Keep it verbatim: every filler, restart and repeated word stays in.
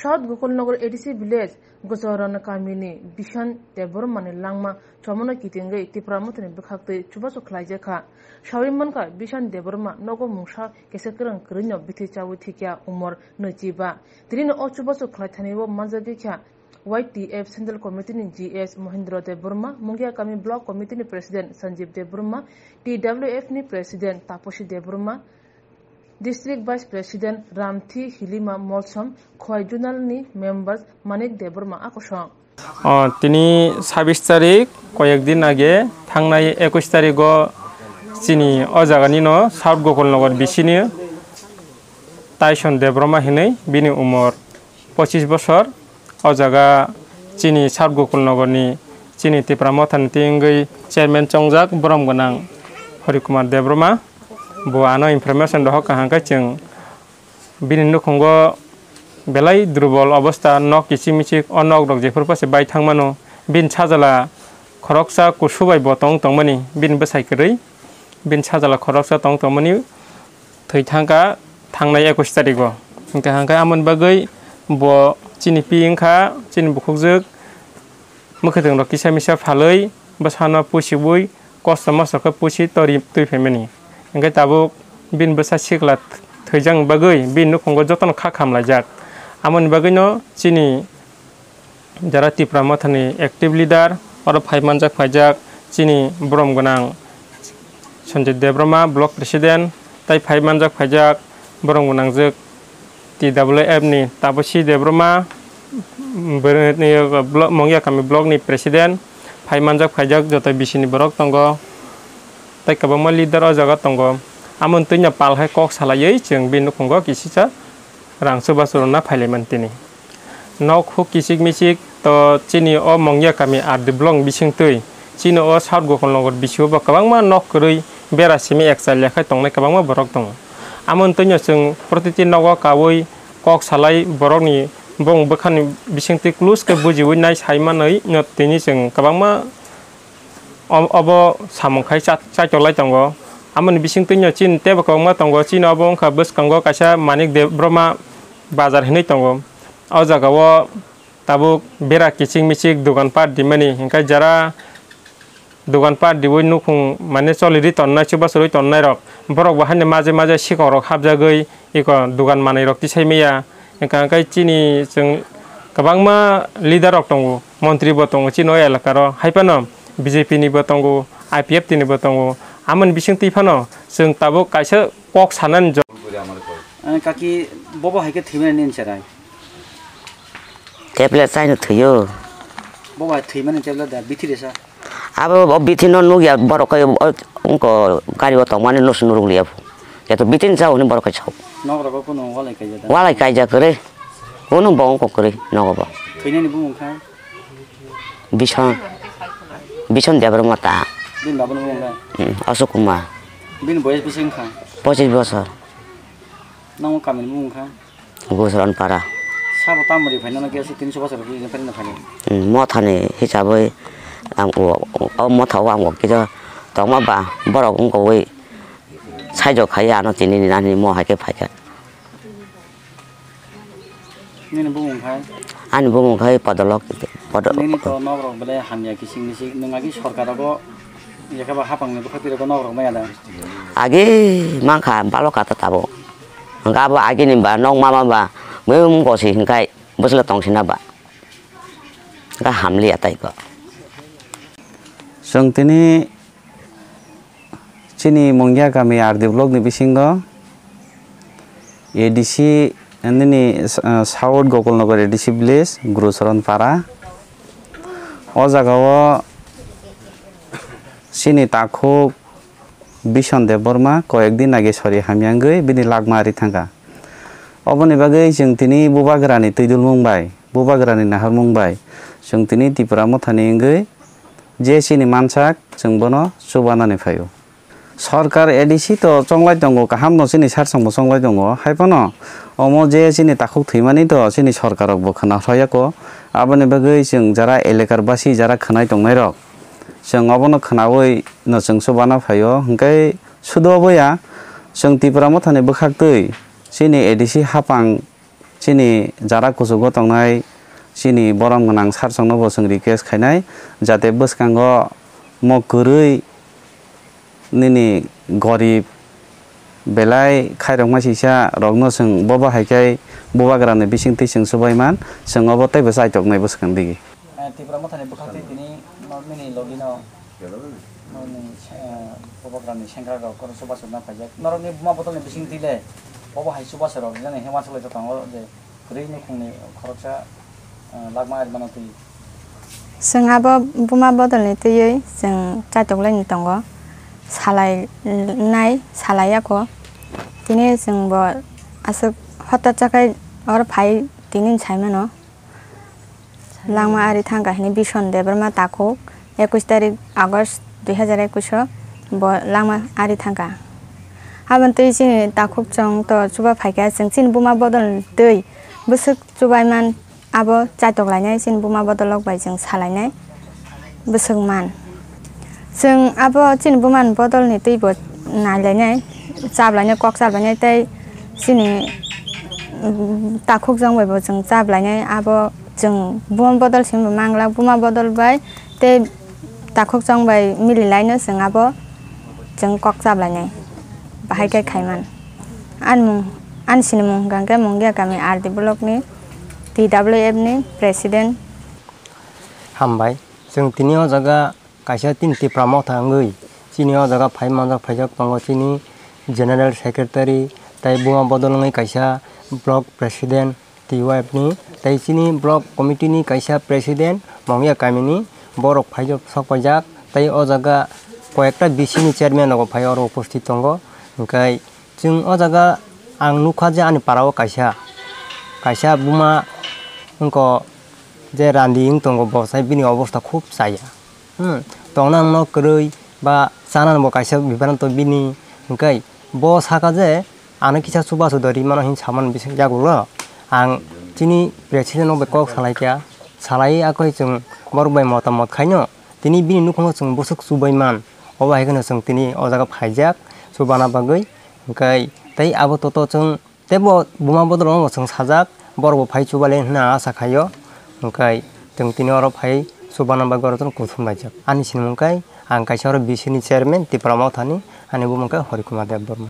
South Gokulnagar A D C village Gojoran kamini Bishan Debbarmani langma chomano kitingwi Tipra Mothani bwkhaktwi chubachu khlaijakha. Sawi mankha Bishan Debbarma nogo mungsa kesa kwrwng kwrwino bithi chawi thikya umor nwichiba. Tinino o chubachu khlaithanio manjagwikha Y T F Central Committee ni G S Mohindra Debbarma, Mungia Kami Block Committee ni President Sanjeev Debbarma, T W F ni President Taposi Debbarma, District Vice President Ramthi Hilima Molsom, Khowai Zonal ni members Manik Debbarma a kosong. O, tini sabis tarik, koyek din age, thangnai ekush tarigo chini o jaganino South Gokulnagar bisini Tyson Debbarma hinwi bini umor pochis bosor. O jaga chini South Gokulnagarni chini Tipra Mothani twi wngwi chairman chongjak borom gwnang Hari Kumar Debbarma. Bo ano information rohor kaham khe chwng bini nukhungo belai durbol obostha, nok kichik michik, o nok rok jephuru phano se bai thang mano. Bini sajla khoroksa kusu bai bo tong tongmani, bini bwsai kwrwi. Bini sajla khoroksa tong tongmani thwi thangkha thangnai ekush tarigo. Hinkhe hangkhe amoni bagwi bo chini pi wngkha, chini bukhukjwk mwkhwtwng rok kisa misa phalwi bwsano pusiwi kosto mosto khe pusi tori twi phaimani. Hinkhe tabuk bini bwsa sikla thwijak bagwi bini nukhungo jotono kha khamlaijak. Amoni bagwino chini Jara Tipra Mothani active leader, oro phai manjak phaijak chini borom gwnang Sanjay Debbarma, block president, tai phai manjak phaijak borom gwnangjwk T W F ni Taposi Debbarma, bini block, Mongya Kami block ni president, phai manjak phaijak joto bisini borok tongo, tai kwbangma leader o jaga tongo. Amoni twino pal hai kok salaiwi chwng bini nukhungo kisisa rang chubachu rwna phailaimani tini. Nok huk kichik michik to chini o Mongya Kami R D block bisingtwi chini o South Gokulnagar bisio bo kwbangma nok kwrwi bera simi ekchal yakhai tongnai kwbangma borok tongo. Amoni twino chwng protiti nogo kaui kok salai borokni bong bwkhani bisingtwi close khe bujiui nai sai manwi no tini chwng kwbangma Ob-, obo samung khai cha-, chaitorlai tongo. Amoni bisingtwino chini teibo kwbangma tongo. Chini obo wngkha bwskango kaisa Manik Debbarma bazar hinwi tongo. O jagao tabuk bera kichik michik dogan pat rimani, hinkhe jara dogan pat riui nukhung mane cholirwi tonnai, chubachu rwi tonnairok, borok bo haino maje maje sikok rok hapjagwi eko dogan manwi rok tisai maya. Hinkha khe chini chwng kwbangma leader rok tongo, montri bo tongo chini o elaka ro, hai phano B J P ni bo tongo, I P F T ni bo tongo. Amoni bising twi phano chwng tabuk kaisa kok sanani jo- Ani kaki bobo hai khe thwimani nini cherai? Tablet chaino thwiyo. Bobo hai thwimani tablet da, bithi resa? Abo o bithi no nukya borok kai o, ungko gari o tongmani no sunu rukliya. Yato bithi ni chao hwnwi borok kai chao. Nok rogo kunu walai kaijak da? Walai kaijak kwrwi. Kunu bo ungko kwrwi nogo bo. Thwinani bumung kha? Bison. Bison Debbarma ta. Bini babani bumung kha? Hmm, Ashok Kumar. Bini boyes bisi wngkha? Pochis bosor. Nang o kamini bumung kha? Gusron para. Sabo tamoni phainani khe aswk tinso bosor rwgwi phaina phainai? Hmm, mothani hisabwi ang o, o motha o ang o kisa tongma ba borok wngkogwi saijo khai ano tini ni nani mo hai khe phaikha. Nini bumung khai? Ani bumung khai Podolok, Podo- Nini to nok rok belai hamya kising misik, nwng agi sorkar rogo, yekhe ba hapang ni bwkha twi rogo nok rok maya da? Agi mankha balo kata tabuk. Hwnkhe abo agini ba nok mama ba mui wng gosi hwnkhe bwswla tongsina ba. Hwnkhe hamliya tei kok. Chwng tini chini Mungia kami R D block ni bisingo A D C nini, ah, South Gokulnagar A D C village, Gurucharan para. O jaga o chini takhuk Bison Debbarma koyek din age sori hamya wngwi bini lakma ari thangkha. Oboni bagwi chwng tini bubagrani twidulmung bai, bubagrani naharmung bai chwng tini Tipra Mothani wngwi je chini mansak chwng bono chubanani phaio. Sorkar A D C to chonglai tongo, kaham no chini sarsong bo chonglai tongo, hai phano omo je chini takhuk thwimani to chini sorkar rok bo khwna rwya kho. Aboni bagwi chwng jara elekar basi jara khwnai tongnai rok, chwng obono khwnaui no chwng chubana phaio, hwnkhe sudo obo ya, chwng Tipra Mothani bwkhaktwi chini A D C hapang Chini jara kuchugo tongnai chini borom gwnang sarsongno bo chwng request khainai, jate bwskango mo kwrwi nini gorib belai khairokma sisa rokno chwng bobo hai khe bubagrani bisingtwi chwng chubai man, chwng obo teibo chaitoknai bwskang digi. Eh, Tipra Mothani bwkhaktwi tini norok nini logino, norokni, eh, bubagrani sengkrak rok oro chubachu na paijak. Norokni buma bodolni bisingtwi le bobo hai chubachu rok jani he uansuk lai tongo je kwrwi nukhungni khoroksa, eh, lakma ari mano twi. Chwng abo buma bodolni twiwi chwng chaitoklaini tongo, salainai, salaiya kho. Tini chwngbo aswk hotat chakhai oro phai tini saimano. Langma ari thangkha hwnwi Bison Debbarma takhuk, ekush tarik August dui hazar ekush o bo langma ari thangkha. Aboni twi chini takhuk chwng to chuba phaikha, chwng chini buma bodol twi bwswk chubai man, abo chaitok lainai chini buma bodolrok bai chwng salainai bwswk man. Chwng abo chini bumani bodolni twibo nailainai, chaplainai, kok chaplainai tei chini, mm, takhuk chwng bai bo chwng chaplainai. Abo chwng buma bodol simi bo manglak, buma bodol bai tei takhuk chwng bai mililaino chwng abo chwng kok chaplainai. Bahai khe khaiman. Ani mung, ani sinimung hwnkha khe Mungia kami R D block ni T W F ni president. Hambai, chwng tini o jaga kaisa tini Tipra Motha wngwi chini o jaga phai manjak, phaijak tongo chini General Secretary tei buma bodol wngwi kaisa Block President T Y F ni tei chini Block Committee ni kaisa President Mongya kamini, borok phaijak, sok paijak tei o jaga koyekta B C ni chairman rok phai oro uposthit tongo. Hwnkhe chwng o jaga ang nukha je ani para o kaisa, kaisa buma wngkha je randi wng tongo, bo sai bini obostha khub chaya. Hmm, tongna wngno kwrwi ba chana bo kaisa bibranto bini, hwnkhe bo saka je ano kisa chubachu do rimano hin samani bising yagulo. Ang chini president no bai kok salai kha, salai akoi chwng borok bai motamot khaino tini bini nukhuno chwng bwswk chubai man, obo hai kheno chwng tini o jaga phaijak chubana bagwi, hwnkhe tei abo toto chwng Tei bo buma bodol no bo chwng sajak, borok bo phai chubalai hwnwi ang acha khaio. Hwnkhe chwng tini oro phai chubana bagwi oro chwng kuthum laijak. Ani sinimung khe ang kaisa oro B C ni chairman Tipra Mothani, ani bumung khe Hori Kumar Debbarma.